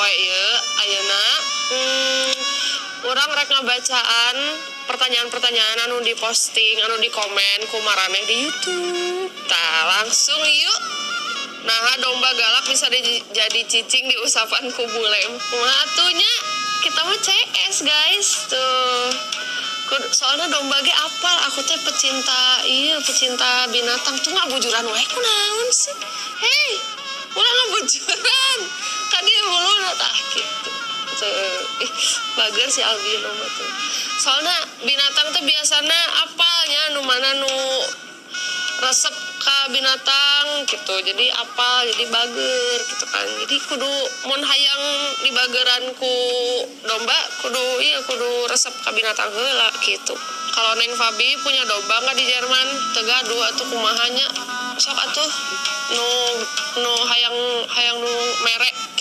Poe ieu ayeuna urang rek ngabacaan pertanyaan-pertanyaan anu diposting, anu di komen ku maraneh di YouTube. Tah, langsung yuk. Nah, domba galak bisa jadi cicing di usapan ku bule. Kumaha atuh nya? Kita mah CS, guys, tuh. Soalnya domba ge apal, aku teh pecinta, iya, pecinta binatang tuh. Ngabujuran wae kunaon sih? Hei, ulah ngabujuran. Kadi huluna tah gitu. Tuh, ih, bager si albino mah tuh. Soalnya binatang tuh biasanya apalnya nu mana nu resep ka binatang gitu, jadi apal, jadi bager gitu kan. Jadi kudu mun hayang dibageran ku domba, kudu, iya, kudu resep ka binatang heula gitu. Kalau Neng Fabi punya domba nggak di Jerman? Teu gaduh atuh, kumaha nya? Sok atuh nu nu hayang hayang nu mere.